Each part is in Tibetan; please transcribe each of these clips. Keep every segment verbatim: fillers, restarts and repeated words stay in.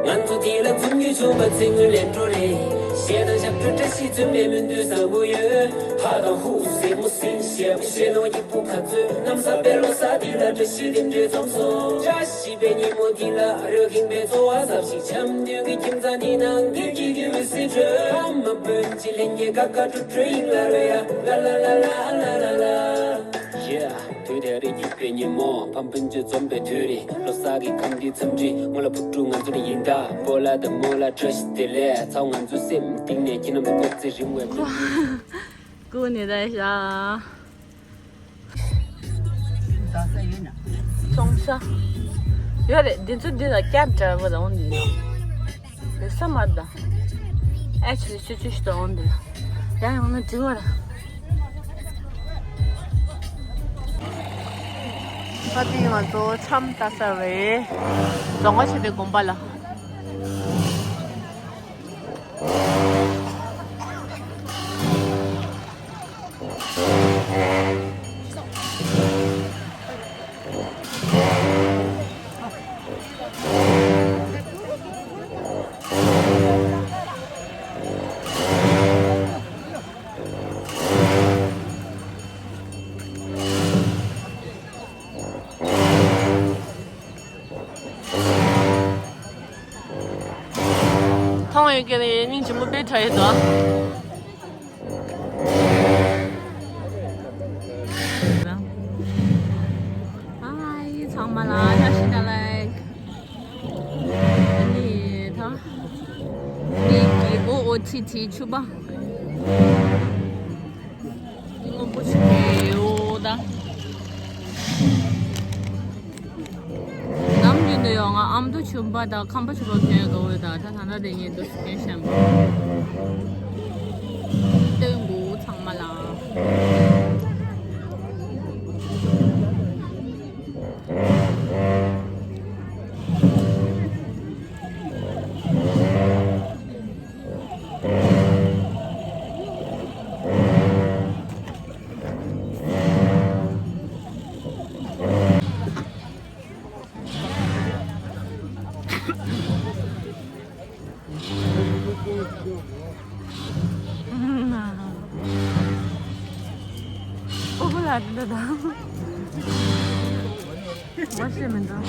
ང་ཚོ་འདི་ལ་འཛུམ་གྱིས་བྱུང་བ་ཚིག་ངུ་ལན་འགྲོ་རེད། གཞས་དང་ཞབས་བྲོ་བཀྲ་ཤིས་བརྩོན་པའི་མི་འདུག་བཟང་པོ་ཡོད། ཧ་དང་ཧུ་སིང་མོ་སིང་གཞས་པོ་གཞས་ནོར་ཡིག་པོ་ག་ཚོད་གནམ་ས་པའི་ལོ་གསར་འདི་ལ་བཀྲ་ཤིས་རྟེན་འབྲེལ་འཛོམས་སོང་། བཀྲ་ཤིས་པའི་ཉིན་མོ་འདི་ལ་རོལ་ཁེངས་པའི་ཚོར་བ་ཟབ་ཞིག་འཆམ་མཐུན་གྱི་ཁྱིམ་ཚང་འདི་ནང་སྒེར་གྱི་དགེ་བའི་སྲིད་གྲོས་ཨ་མ་སྤུན་མཆེད་ལྷན་རྒྱས་ཀ་ཀ་ཀྲུ་ཀྲུ་ཡིན་ལ་རོལ་ཡ་ལ་ལ་ལ་ལ་ལ་ལ་ལ། Yeah དུས་དེ་རིང་སྐྱིད་པའི་ཉིན་མོ། ཕ་སྤུན་མཆེད་འཛོམས་པའི་དུས་རེད། ལོ་གསར་གྱི་ཁམས་འདི་འཚམས་འདྲི་སྔོན་ལ་ཕུ་དཀྲུག་ང་ཚོ་ནི་ཡིན་ད། སྤོ་ལགས་དང་རྨོ་ལགས་བཀྲ་ཤིས་བདེ་ལེགས། ཚའོ་ང་ཚོའི་སེམས་གཏིང་ནས་ཁྱེད་རྣམ་པ་སྐུ་ཚེ་རིང་བའི་སྨོན་འདུན། ཀུ་ནི་རེ་ཤ། ཙོང་ཤ། ཡོད་རེད། འདི་ཚོ་འདི་ལ་སྐྱབས་འདྲ་བོ་རང་འདི་ཡིན་ནོ། རེད་ས་མ་ད། ཨེ་ཆི་ཆུ་ཆུ་ཞིག་ཏུ་འོང་འདི། ཡང་ཡང་ན་དྲི་བ་ར། ད་ཐེངས་ང་ཚོ་འཆམ་ལྟ་ས་རེད། རྫོང་དཀར་ཆོས་སྡེ་དགོན་པ་ལ། མཐོང་ཡོད་ཀྱི་རེད། སྙིང་རྗེ་མོ་དཔེ་དྲག་ཡོད་དོ། ཧའི་ཚང་མ་ལ་བཀྲ་ཤིས་བདེ་ལེགས། ཨ་ནི་ད་ངེད་ཀྱི་ཨོ་ཨོ་ཐི་ཐི་ཕྱུ་པ། སྔོན་པོ་ཞིག་ཡོད་ད། ནམ་རྒྱུན་དུ་ཡང་ང་ཨ་མདོ་ཆུན་པ་དང་ཁམས་པ་ཆུན་པ་གྱོན་དགའ་བོ་ད། ད་ད་ད་དེ་ངས་འདུག་སེ་གྱོན་ཤམ་སྟོན་དགོས་ཚང་མ་ལ། ཨོ་ལ་འདི་དང་མ་ཤེས་མི་འདུག།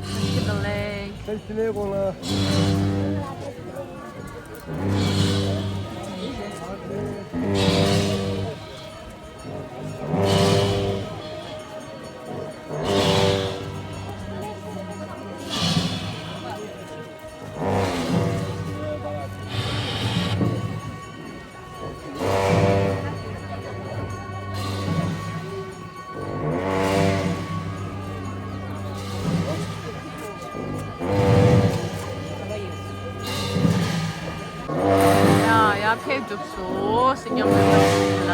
ཁྱེད་དང་ལེགས། ཁྱེད་ཀྱི་ལེགས་གོང་ལ། ཡ་ཡ་ཕེབས་འགྲུབ་སོང་སྲིད་སྐྱོང་མེམ་བར་ལ།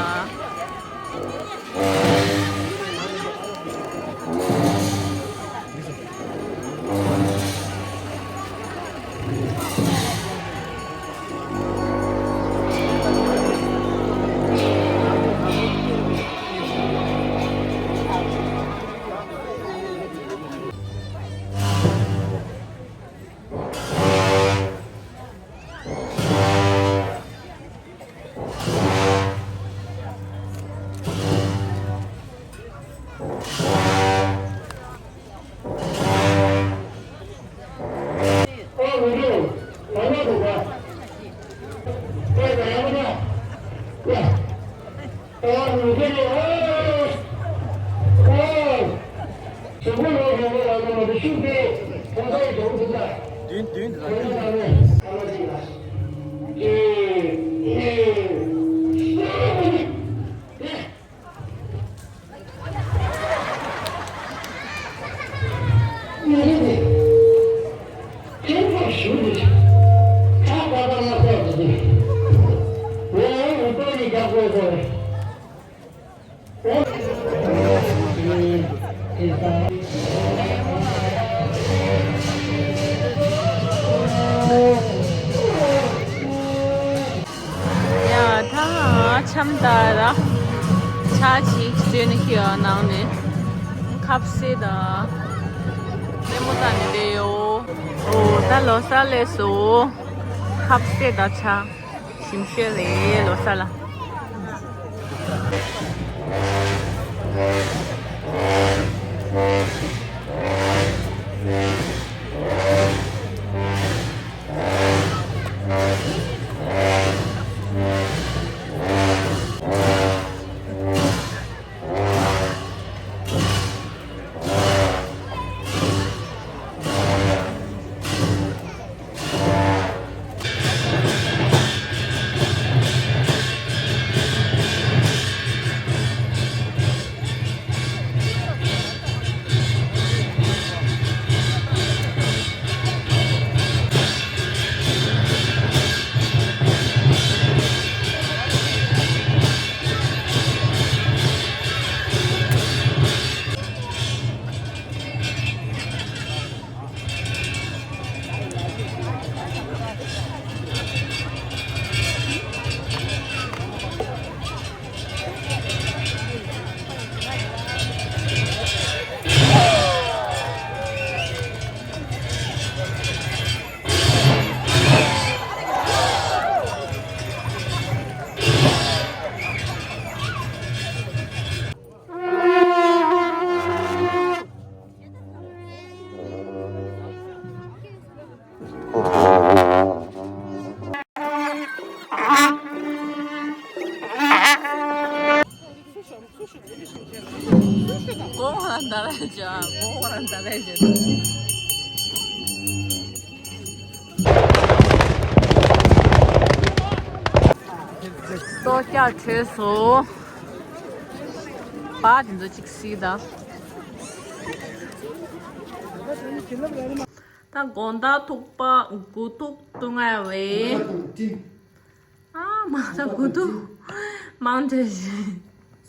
ཡ་ད་འཆམ་ད་ར་ཆ་ཅིག་བཟོས་ནས་ཁྱེར་ཡོང་ནང་ནས་ཁ་ ཁབ་སེ་དང་ལེ་མོ་དང་ནི་རེད་ཡོ། ཨོ་ད་ལོ་གསར་ལས་སོ། ཁབ་སེ་དང་ཆ་ཞིམ་ཤོས་རེད་ལོ་གསར་ལ། ལྟོ་རྒྱག་བྲོས་སོ། པ་དེ་ཚོ་གཅིག་སྲིད་ད། ད་དགོང་དག་ཐུག་པ་དགུ་ཐུག་བཏུང་ང་བས། ཨ་མ་ད་དགུ་ཐུག་མང་དྲགས་ཤིག་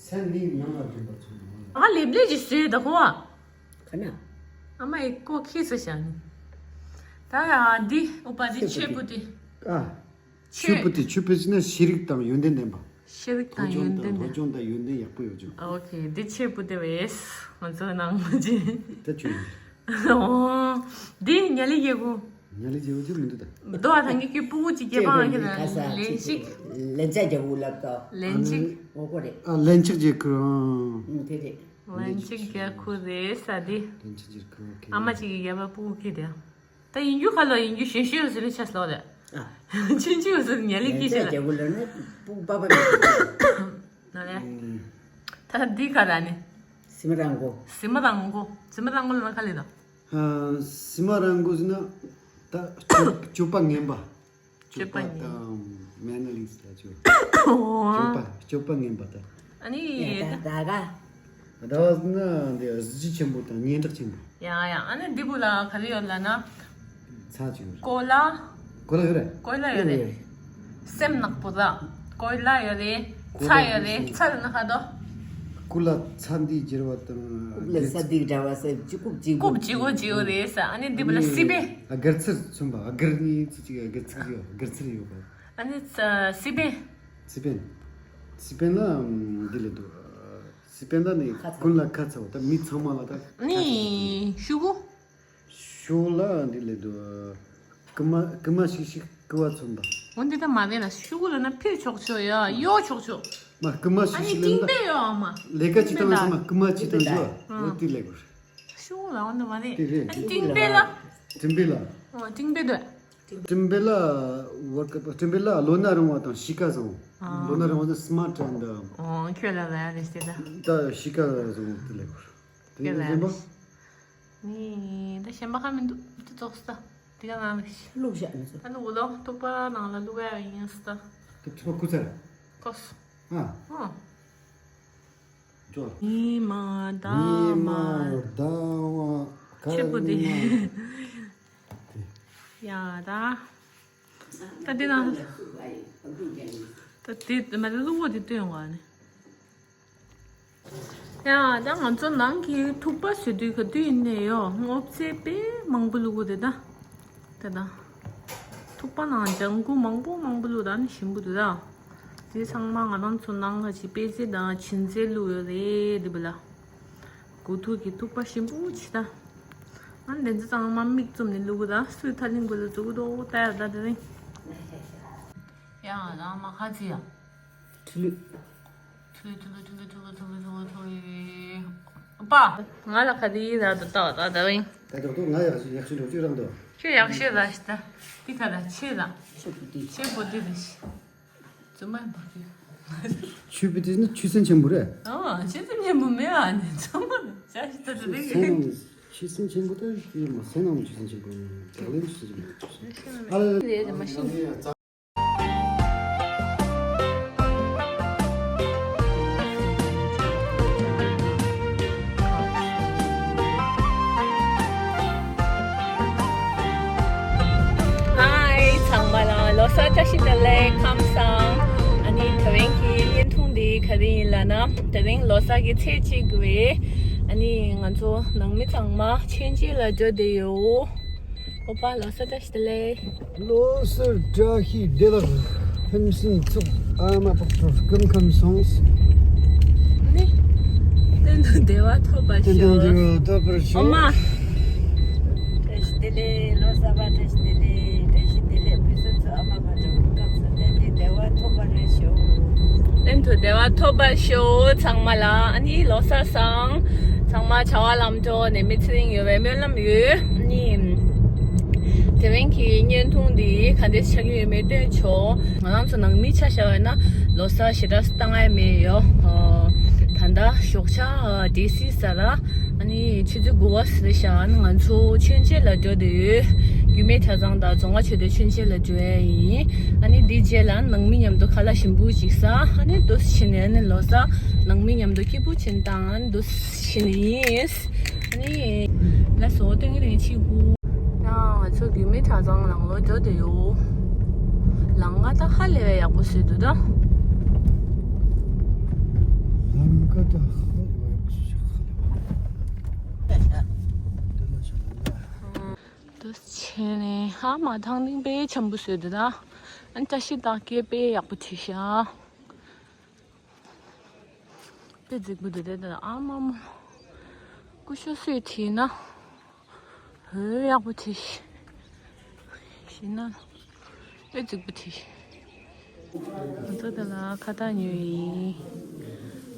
སེམས་ནི་ནང་ལ་འདུག་པ་ཚོ། ཨ་ལེབ་ལེབ་ཅིག་བཟོས་ད་ཁོ་བ། ག་ན། ཨ་མ་ཡི་ཀོ་ཁིས་སུ་བཞག་ནི། ད་ཡ་འདི་ཨུ་པ་འདི་ཆེ་བུ་དེ། ཨ། ཆོས་པོ་ཏི། ཆོས་པོ་ཏི་ནི་ཤེས་རིག་དང་ཡོན་ཏན་ལྡན་པ། ཤེས་རིག་དང་ཡོན་ཏན་ལྡན། སློབ་སྦྱོང་དང་ཡོན་ཏན་ཡག་པོ་ཡོད་ཅིང་། ཨོ་ཁེ། འདི་ཆོས་པོ་ཏི་བས། ང་ཚོ་ནང་མ་ཅི། ད་ཆོས་ཡིན། ཨོ། འདི་ཉ་ལི་རྒྱལ་པོ། ཉ་ལི་རྒྱལ་པོ་ཅི་མི་འདུག་ད། རྡོ་བ་ཐང་གི་ཀི་སྤུ་གུ་ཅིག་སྐྱེས་པའང་ཁྱེད་ལ་ལན་ཅིག་ལན་ཅག་རྒྱལ་པོ་ལབ་ད། ལན་ཅིག་ཨོ་ཁོ་རེད། ཨ་ལན་ཅིག་རྒྱལ་ཁུ། ཨང་། དེ་རེད། ལན་ཅིག་རྒྱལ་ཁུ་རེད་ས་འདི། ལན་ཅིག་རྒྱལ་ཁུ་ཨོ་ཁེ། ཨ་མ་ཅིག་གི་རྒྱལ་པོ་སྤུ་གུ་ཁྱེད་དེ། ད་ཡིན་རྒྱུ་ག་ལ་ཡིན་རྒྱུ་གཞན་ཤོས་ཟེར་ནས་ཆ་སློག་རེད། ཨ། ཆུན་ཆུན་ཟེར་ཉ་ལི་ཀི་ཤི་ལ། རྒྱལ་པོ་ལ་ནི་སྤུ་པ་པ་མེད། ན་ལེ། ད་འདི་ག་ར་ནི། སི་མ་རང་གོ། སི་མ་རང་གོ། སི་མ་རང་གོ་ལ་ན་ག་ལེ་ད། ཨ། སི་མ་རང་གོ་ཟེར་ན། ད་སྤྱོད་སྤྱོད་པ་ངན་པ། སྤྱོད་པ་ངན། སྤྱོད་པ་དང་མེ་ན་ལི་ཟེར་ཆོ། སྤྱོད་པ་སྤྱོད་པ་ངན་པ་ད། ཨ་ནི། ད་ག་ད་བ་ན་འདི་གཟི་བརྗིད་ཆེན་པོ་དང་སྙན་གྲགས་ཆེན་པོ། ཡ་ཡ། ཨ་ནི་འདི་བུ་ལ་ག་རེ་ཡོད་ལ་ན། ཚ་ཅིག་ཡོད་རེད། ཀོ་ལ། ཀོ་ལ་ཡོད་རེད། ཀོ་ལ་ཡོད་རེད། ཡོད་རེད། སེམས་ནག་པོ་ལ། ཀོ་ལ་ཡོད་རེད། ཀོ་ལ་ཚ་ཡོད་རེད། ཚ་ཡོད་ན་ཁ་དོ། ཀུ་ལ་ཚ་འདི་བརྗེ་བ་དང་། ཀུ་ལ་ས་འདི་འདྲ་བ་ས་ཅི་ཀུབ་ཅི་ཀུབ་ཅི་གོ་ཅི་ཡོད་རེད་ས། ཨ་ནི་འདི་བུ་ལ་སི་པེ། ཨ་གར་ཚིར་མཚོན་པ། ཨ་གར་ནི་ཚི་ཅིག་ཨ་གར་ཚིར་ཡོད། ཨ་གར་ཚིར་ཡོད་པ། ཨ་ནི་ས་སི་པེ། སི་པེན། སི་པེན་ལ་འདི་ལས་འདུག་སི་པེན་ལ་ནི་ཀུན་ལ་ཁ་ཚ་བ་ད་མི་ཚང་མ་ལ་ད་ཁ་ཚ་བ། ནི་ཤུ་གུ། ཤུ་ལ་འདི་ལས་དུ། ཀི་མ་ཀི་མ་ཤིག་ཤིག་ཀི་བ་ཚོམ་པ། འོན་ཏེ་ད་མ་རེད་ལ་ཤུ་གུ་ལ་ན་ཕེ་ཆོག་ཆོག་ཡ་ཡོ་ཆོག་ཆོག་མ་ཀི་མ་ཨ་ཤིག་ནི་ཤིག་ལེན་ཏིང་པ། པེ་ཡོ་ཨ་མ། ལས་ཀ་ཅི་བཏང་ཟེར་མ་ཀི་མ་ཅི་བཏང་ཇོ། འོ་ཏི་ལས་གུར། ཤུ་གུ་ལ་འོན་ཏེ་མ་རེད། ཏི་རེད། ཨ་ནི་ཏིང་པེ་ལ། ཏིང་པེ་ལ། འོ་ཏིང་པེ་དོ། ཏིང་པེ་ལ་ཝར་ཀ་ཏིང་པེ་ལ་ལོ་ན་རིང་བ་དང་ཤི་ཀ་བཟང་། ཨ། ལོ་ན་རིང་བ་དང་སི་མ་ཊ་ཨེན་ཌི། འོ་ཁྱོད་ལ་ལ་ཡ་རེད་ཟེར་ད། ད་ཤི་ཀ་བཟང་ཏི་ལས་གུར། དེ་ཡང་གཞན་པ། ནི་ད་གཞན་པ་ཧ་མི་འདུག་དེ་ཙོགས་ས། དེ་ག་ང་ལ་ཤི། བླུགས་བཞག་མི་ཚོ། ད་བླུགས་བློ་ཐུག་པ་ནང་ལ་བླུགས་ཡ་ཡིན་ས། དེ་ཐུག་པ་ཁུ་ཚར། ཁོས། ཨ། ཨ། ཇོ། ཉི་མ་ཟླ་མ། ཉི་མ་ཟླ་བ། ཆེ་པོ་དེ། ཡ་ད། ད་དེ་ན། ད་དེ་མ་ལུ་བོ་དེ་སྟོན་བ་ནི། ཡ་ད་ང་ཚོ་ནང་གི་ཐུག་པ་བཟོ་དུས་ག་དུས་ཡིན་ནའི་ཡོ་སྔོ་ཚལ་དཔེ་མང་པོ་བླུག་གོ་དེ་ད། དེ་ད། ཐུག་པ་ནང་ལྗང་གུ་མང་པོ་མང་པོ་བླུག་ད་ནི་ཞིམ་པོ་དེ་ད། དེ་ཚང་མ་ང་རང་ཚོ་ནང་ག་ཅིག་པེ་ཙེ་དང་བྱིན་ཙེ་བླུག་ཡོད་རེད་དེ་བུ་ལ། དགུ་ཐུག་གི་ཐུག་པ་ཞིམ་པོ་ཅིག་ད། ཨ་ནི་དེ་ཚོ་ཚང་མ་མིག་བཙུམ་ནས་བླུག་གི་ད། སུས་ཐག་རིང་པོ་ལ་འཛུགས་འདུག་ལྟ་ཡ་ད་དེ་རིང་། ཡ་ང་ཚང་མ་ཁ་ཚི་ཡ། ཁྲི་ལུད། ཐུ་ཐུ་ཐུ་ཐུ་ཐུ། པ། ང་ལ་ཁ་དེ་ཡིན་ད་ད་ད་ད་རིང་། ད་དོག་དོག་ང་ཡག་ཤོས་ཡག་ཤོས་འགྲོ་ཅིག་རང་དོ། ཁྱོད་ཡག་ཤོས་ད་ཤི་ད། འདི་ཁ་ད་ཆེ་ད། ཆེ་པོ་དེ་ཆེ་པོ་དེ་ད་ཤི། བཙུན་མ་ཡིན་པ་གི། ཆུ་བུ་དེ་ནི་ཆུ་སྲིན་ཆེན་པོ་རེད། ཨ་ཆུ་སྲིན་ཆེན་པོ་མེད་ཨ་ནི་ཚང་མ་ནི་ཅག་ཤི་ད་ད་རིང་། སེམས་ནང་ནས་ཆུ་སྲིན་ཆེན་པོ་ད་ཡོད་མ། སེམས་ནང་ནས་ཆུ་སྲིན་ཆེན་པོ་ཡོད་མ། ལག་ལེན་ཆུ་སྲིན་ཆེན་པོ་ཡོད་མ། ཨ་ལ་ལ། ལས་དེ་མ་ཤི། ཧའི། ཚང་མ་ལ་ལོ་གསར་བཀྲ་ཤིས་བདེ་ལེགས། ཁམས་བཟང་། ཨ་ནི་དེ་རིང་གི་བརྙན་ཐུང་འདི་ག་རེ་ཡིན་ལབ་ན། དེ་རིང་ལོ་གསར་གྱི་ཚེས་གཅིག་རེད། ཨ་ནི་ང་ཚོ་ནང་མི་ཚང་མ་མཆོད་མཇལ་ལ་འགྲོ་བསྡད་ཡོད། ཨོ་པ་ལོ་གསར་བཀྲ་ཤིས་བདེ་ལེགས། ལོ་གསར་བཀྲ་ཤིས་བདེ་ལེགས། ཕུན་སུམ་ཚོགས། ཨ་མ་པགས་པོ་སྐུ་ཁམས་བཟང་། ནི། གཏན་དུ་བདེ་བ་ཐོབ་པར་ཤོག། གཏན་དུ་བདེ་བ་ཐོབ་པར་ཤོག། ཨོ་མ། བཀྲ་ཤིས་བདེ་ལེགས། ལོ་གསར་པ་བཀྲ་ཤིས་བདེ་ལེགས། བཀྲ་ཤིས་བདེ་ལེགས། ཕུན་སུམ་ཚོགས། ཨ་མ་པགས་པོ་སྐུ་ཁམས་བཟང་། གཏན་དུ་བདེ་བ་ཐོབ་པར་ཤོག། གཏན་དུ་བདེ་བ་ཐོབ་པར་ཤོག་ཚང་མ་ལ། ཨ་ནི་ལོ་གསར་བཟང་། ཚང་མ་བྱ་བ་ལམ་འགྲོ། ནད་མེད་ཚེ་རིང་ཡོང་བའི་སྨོན་ལམ་ཡོད། ཨ་ནི། དེ་རིང་གི་བརྙན་ཐུང་འདི་ག་འདྲ་ཆགས་ཀྱི་ཡོད་མེད་སྟོན་ཆོག། ང་རང་ཚོ་ནང་མི་ཆ་བཞག་པ་ཡིན་ན་ལོ་གསར་ཞེ་དྲག་བཏང་ཡ་མེད་ཡོད། ཨ། ད་ལྟ་ཞོགས་ཇ་འདི་ཟས་ཟ་ར། ཨ་ནི་ཆུ་ཚོད་དགུ་པ་ཟིན་ཤག། ཨ་ནི་ང་ཚོ་མཆོད་མཇལ་ལ་འགྲོ་བསྡད་ཡོད། རྒྱུད་སྨད་གྲྭ་ཚང་དང་རྫོང་ཁ་ཆོས་སྡེ་མཆོད་མཇལ་ལ་འགྲོ་ཡ་ཡིན། ཨ་ནི་འདི་རྗེས་ལ་ནང་མི་མཉམ་དུ་ཁ་ལག་ཞིམ་པོ་ཅིག་ཟ། ཨ་ནི་འདུག་སེ་བྱས་ནས་ཨ་ནི་ལོ་གསར་ནང་མི་མཉམ་དུ་སྐྱིད་པོ་བྱས་བཏང་། ཨ་ནི་འདུག་སེ་ཤི་ནི་ཡིན། ཨ་ནི། ལགས་སོ། སྟོན་གྱི་རེད་ཕྱི་གུ། ཡང་ང་ཚོ་རྒྱུད་སྨད་གྲྭ་ཚང་ནང་ལོགས་འགྲོ་བསྡད་ཡོད། ལམ་ཁ་ད་ཧ་ལས་པའི་ཡག་པོ་བཟོས་འདུག་ད། ལམ་ཁ་ད་ཧ་ལས་པའི་ཡག་པོ་བཟོས་ཤག། ཧ་ལས་པ། འདི་ལ་ཆ་ལ་ད། འདུག་སེ་བྱས་ནས་ཧ་མ་ཐང་ཐིང་དཔེ་འཆམ་པོ་བཟོས་འདུག་ད། ཨ་ནི་བཀྲ་ཤིས་རྟགས་བརྒྱད་དཔེ་ཡག་པོ་བྲིས་ཤག། དཔེ་རྫིག་པོ་འདུག་དེ་ད། ཨ་མ་མ། སྐུ་ཞབས་སུས་བྲིས་ན། འོ་ཡག་པོ་བྲིས། ཤི་ན། དཔེ་རྫིག་པོ་བྲིས། ང་ཚོ་དེ་ལ་ཁ་བཏགས་ཉོས་ཡིན།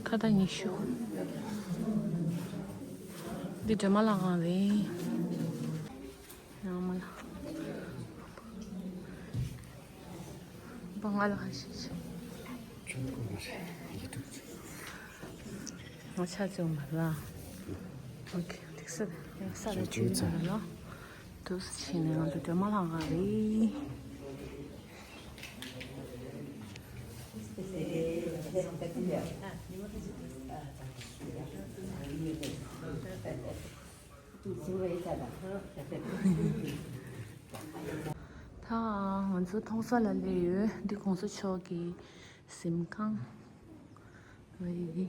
ཁ་བཏགས་ཉི་ཤུ། འདི་སྒྲོལ་མ་ལྷ་ཁང་རེད། ཡང་མ་ལ། བང་ང་ལ་ཧ་ཤི་ཤི། ང་ཆ་ཚང་མ་ལ། ཨོ་ཁེ། ཐིག་ས་ཡང་ས་རེ་ཆུ་ཚང་མ་ལ། དུས་ཕྱིན་ནས་ང་ཚོ་སྒྲོལ་མ་ལྷ་ཁང་རེད། ད་ང་ཚོ་མཐོང་ས་ལ་སླེབས་ཡོད། འདི་གོང་ས་མཆོག་གི་གཟིམ་ཁང་རེད།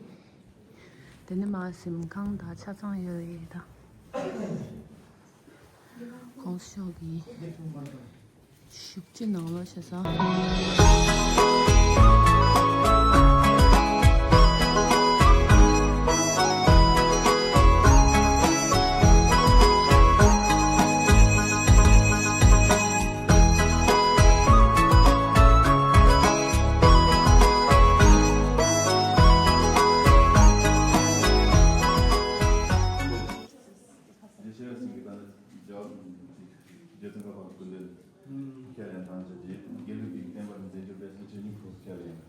དེ་ནས་མར་གཟིམ་ཁང་དང་ཆ་ཚང་ཡོད་རེད་ད། གོང་ས་མཆོག་གི་བཞུགས་ཁྲི་ནང་ལོགས་བྱས་ཙང་། རྒྱལ་བ་སྲས་ཀྱི་ད་ནི་རྒྱལ་བ་རྗེ་ཙོང་ཁ་པ་སྐུ་མདུན་ཁས་ལེན་དང་བཅས་ཀྱིས་དགེ་ལུགས་ཀྱི་བསྟན་པ་མཛད་རྒྱུ་པའི་ལྷན་ཅིག་སྙིང་ཁོང་སུ་ཁས་ལེན།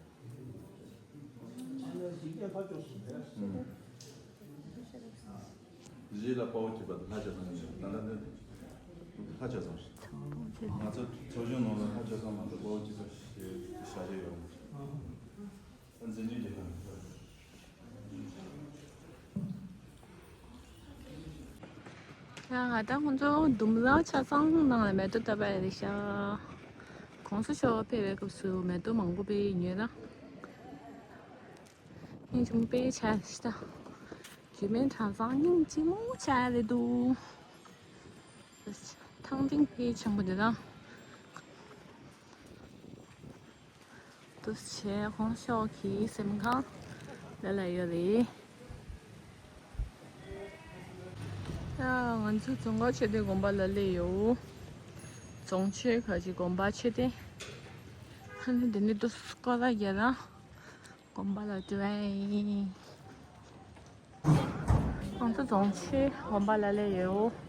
གཞི་ལ་དཔའ་བོ་གཅིག་པ་དང་ལྷ་ཆོས་ཚང་ཡིན། ད་ལྟ་ནི་ལྷ་ཆོས་ཚང་ཞིག། ང་ཚོ་ཚོ་ཆུང་ནང་ལ་ལྷ་ཆོས་ཚང་མ་གཏོགས་དཔའ་བོ་གཅིག་པ་ཞིག་བྱ་རྒྱུ་ཡོད་མ་རེད། འཛིན་རྒྱུ་རྒྱལ་ཁམས། ཡང་ང་དང་ཁོང་ཚོ་ལྡུམ་ར་ཆ་ཚང་ནང་ལ་མེ་ཏོག་བཏབ་པ་རེད་ཤག། གོང་ས་མཆོག་ཕེབས་པའི་སྐབས་སུ་མེ་ཏོག་མང་པོ་དཔེ་ཉོས་ན། སྙིང་རྗེ་མོ་དཔེ་ཆ་ཤི་ད། རྒྱུད་སྨད་གྲྭ་ཚང་སྙིང་རྗེ་མོ་ཆ་རེད་འདུག། ཐང་ཐིང་དཔེ་ཆེན་པོ་འདི་དང་། དུ་བྱས་གོང་ས་མཆོག་གི་གཟིམ་ཁང་འདི་ལ་ཡོད་རེད། ཡ། ང་ཚོ་རྫོང་དཀར་མཆོད་རྟེན་དགོན་པ་ལ་སླེབས་ཡོད། རྫོང་ཆོས་ཁ་ཅིག་དགོན་པ་མཆོད་རྟེན། ཨ་ནི་འདི་ནི་ཏུ་སྐོར་ར་རྒྱག་ར་དགོན་པ་ལ་འགྲོ་ཡ་ཡིན། ང་ཚོ་རྫོང་ཆོས་དགོན་པ་ལ་སླེབས་ཡོད།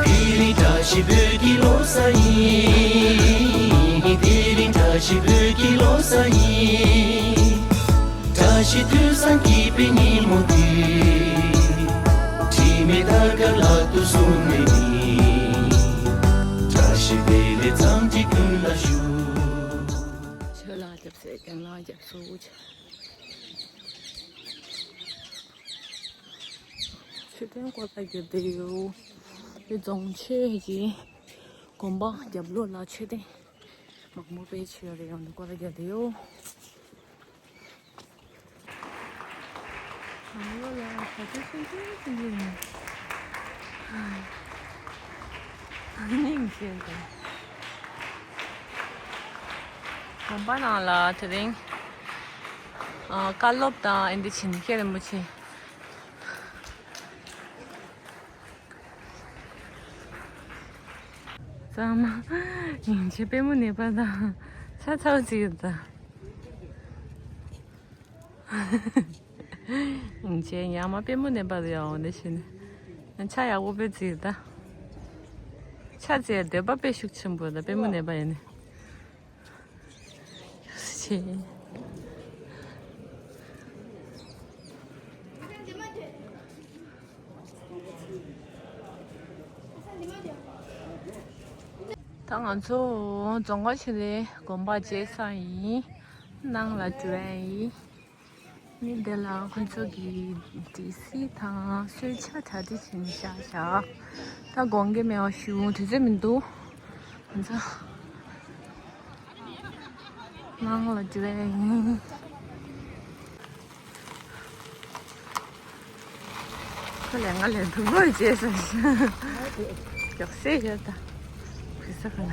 དེ་རིང་བཀྲ་ཤིས་བོད་ཀྱི་ལོ་གསར་ཡིན། དེ་རིང་བཀྲ་ཤིས་བོད་ཀྱི་ལོ་གསར་ཡིན། བཀྲ་ཤིས་དུས་བཟང་སྐྱིད་པའི་ཉིན་མོ་འདི། དྲི་མེད་དར་དཀར་ལག་ཏུ་བཟུང་ནས་ནི། བཀྲ་ཤིས་བདེ་ལེགས་འཚམས་འདྲི་ཀུན་ལ་ཞུ། ཆོས་ལ་རྒྱབ་སེ་རྒན་ལགས་རྒྱབ་སོ། མཆོད་རྟེན་སྐོར་ར་རྒྱག་བསྡད་ཡོད། འདི་རྫོང་ཆོས་ཀྱི་དགོན་པ་རྒྱབ་ལོགས་ལ་མཆོད་རྟེན་མང་པོ་དཔེ་ཆེ་རེད། ཡང་འདི་སྐོར་ར་རྒྱག་བསྡད་ཡོད། ནང་ལོགས་ལ་བྱ་དེ་ཆུང་ཆུང་ཆུང་ཆུང་ཡིན། སྙིང་རྗེ་འདུག་དགོན་པ་ནང་ལ་དེ་རིང་ཨ་བཀའ་སློབ་དང་ཨེ་འདི་བྱིན་གྱིས་རིན་པོ་ཆེ། ཚང་མ་སྙིང་རྗེ། པུས་མོ་ནད་པ་དང་ཆ་ཚང་ཅིག་ཡོད་ད། སྙིང་རྗེ། ཡང་མ་པུས་མོ་ནད་པ་ཡོང་ནས་ཤི་ནས། ཆ་ཡག་པོ་དཔེ་ཅིག་ཡོད་ད། ཆ་ཅེས་འདོད་པ་དཔེ་ཤུགས་ཆེན་པོ་ཡོད་ད། པུས་མོ་ནད་པ་ཡིན་ནས། ཡོ་ཤི། ད་ང་ཚོ་རྫོང་དཀར་ཆོས་རའི་དགོན་པ་མཇལ་ས་ཡིན། ནང་ལ་འགྲོ་ཡ་ཡིན། ནི་འདི་ལ་ཁོ་ཚོ་གི་ཏི་སི་དང་གསོལ་ཇ་གྲ་སྒྲིག་བྱས་ནས་བཞག་བཞག་ད་དགོངས་ཀྱི་མེད་པ་ཞུ། དུས་ཚོད་མི་འདུག་ཁོ་ཚོ་ནང་ལ་འགྲོ་ཡ་ཡིན། ཁོ་ལས་ང་ལས་སྡུག་པོ་བྱས་སོང་། མགྱོགས་སེ་ཡོད་ད། བུ་ས་ཁ་ན།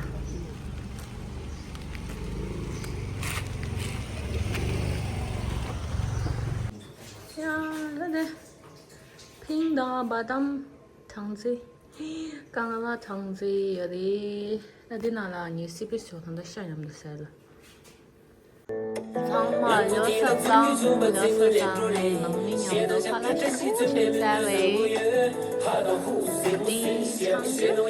ཡ་ལ་དེ། ཕིང་དང་བ་དམ་སྦྲང་རྩི། རྐང་ལག་སྦྲང་རྩི་ཡོད་རེད། ད་འདི་ནང་ལ་ངས་སི་པན་ཞོག་དང་ད་ཤ་མཉམ་དུ་ཟས་ལ། ཚང་མ་ལོ་གསར་བཏང་། ལོ་གསར་བཏང་ནས་ནང་མི་མཉམ་དུ་ཁ་ལག་ཆེན་པོ་བྱས་ཚར་བས། འདི་ཆང་ཆུ།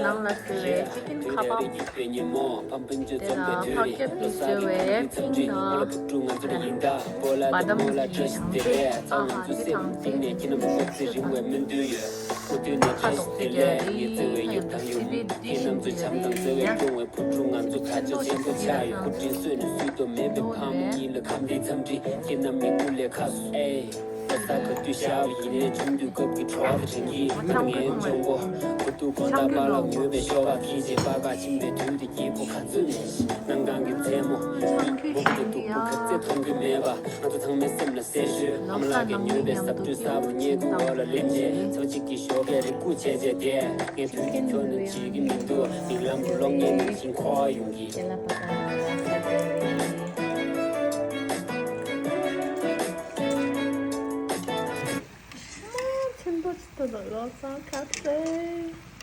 ནང་ལ་བཟོས་པའི་ཅི་ཀིན་ཁ་པབ། དེ་ལ་ཕག་སྐྱག་གིས་བཟོས་པའི་ཕིང་དང་། བ་དམ་གྱི་སྦྲང་རྩི། ཨ་ཧ། འདི་སྦྲང་རྩི་ཆུ་དང་། ཁ་དོག་དེ་འདྲ་རེད། ཡང་ན་སི་པན་འདི་བཞིན་དུ་ཡོད་རེད། ཡང་ན་ཕྲེང་རྡོག་ཅིག་ཡོད་ན་འདི་འདྲ་ཡོད་རེད། ཨེ། ལོ་གསར་ག་དུས་ཤར་བ་ཡིན་ནའི། ཆུང་དུས་སྐབས་ཀྱི་བྲོ་བ་དེ་དྲན་གྱིས། ང་ཆང་ཁོལ་འཐུང་བས། ཁུ་ཐུག་གོང་ལྟར་པཱ་ལགས་ཉོས་པའི་ཤོག་ཁ་ཁྱི་ཅིག་པ་ཁ་ཕྱིན་པའི་དུས་དེ་སྐྱིད་པོ་ག་ཚོད་ནས་ཤི། གནམ་གང་གི་མཚན་མོ། ཆང་ཁོལ་འཐུང་གི་ཡ། ཁ་རྩེ་མཐོང་གི་མེད་པ། ང་ཚོ་ཚང་མའི་སེམས་ལ་གསལ་ཤོས། ཨ་མ་ལགས་ཀྱིས་ཉོས་པའི་ཟབ་སྤྲོས་གསར་པ་སྔས་ཁུག་འོག་ལ་ལེན་རྗེས། ཚོ་གཅིག་གི་ཞོགས་ཀས་རེ་སྒུག་བྱས་བྱས་བསྡད། ངས་དུས་ཀྱི་འཁྱོར་ནས་བརྗེད་ཀྱི་མི་འདུག་མིག་ལམ་དུ་གློག་བརྙན་ནང་བཞིན་འཁོར་བ་ཡོང་གི། ཆེན་པོ་ཅིག་ཏུ་ལོ་གསར་ཁ་ཟས།